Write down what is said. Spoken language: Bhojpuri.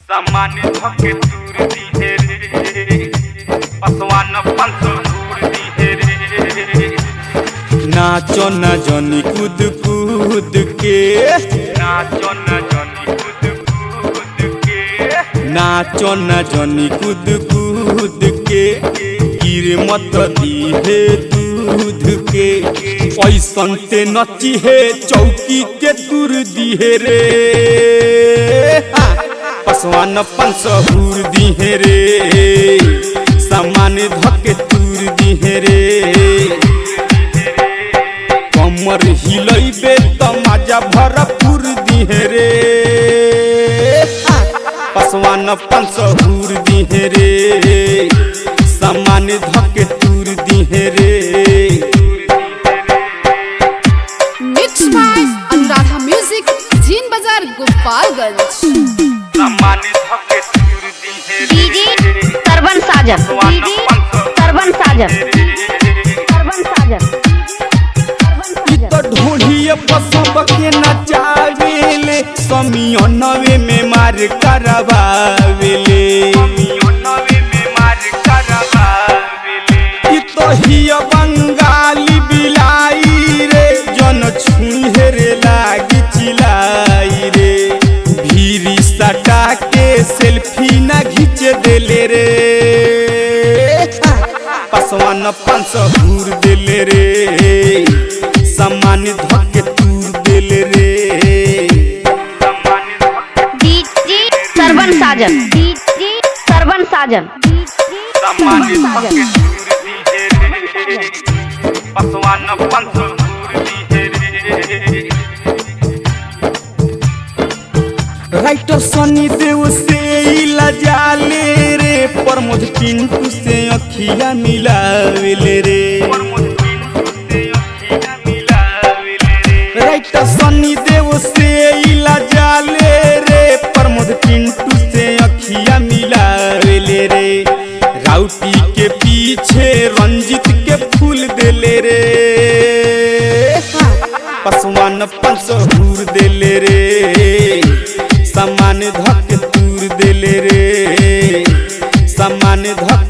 सामान धके तूर दिहे रे, पसवान 500 घूर दिहे रे। नाचो न जनी कूद कूद के, नाचो न जनी कूद कूद के, नाचो न जनी कूद कूद के, गिर मत दीहे दूध के। ऐसन ते नची हे चौकी के तुर दिहे रे, पसवान 500 घूर दिहे रे, सामान धके तुर दिहे रे। कमर हिलैबे त माजा भरपूर दिहे रे, पसवान 500 घूर दिहे रे, सामान धके तुर दिहे रे। Mix by Anuradha music, gene बाजार, गोपालगंज। सामान धके तूर दिहे रे, डीजे सरवन साजन, डीजे सरवन साजन, सरवन साजन, सरवन ई साजन। तो ढोढ़िए पसब के नचावेले, समियनवे में मार करवावेले। नवे में मार करवावेले। ई तो हिय बंगाली बिलाई रे, जन छुहे रे लागी चिलाई रे। भीरी सटा के सेल्फी ना घींच देले रे, पसवान 500 घूर देले रे, सामान धके तूर देले रे। सामान धके डीजे सरवन साजन, डीजे सरवन साजन, डीजे सामान सरवन धके साजन। तूर दिहे रे, पसवान 500 घूर दिहे रे। राइटर सनी देव से लजाले रे, प्रमोद पिंटू से अखिया मिलावेले रे। प्रमोद पिंटू से अखियाँ मिलावेले रे। राइटर सनी देव से लजाले रे, प्रमोद पिंटू से अखिया मिलावेले रे। राउटी के पीछे रंजित के फूल देले रे, पसवान 500 घूर देले रे, सामान धक तूर देले रे, सामान धक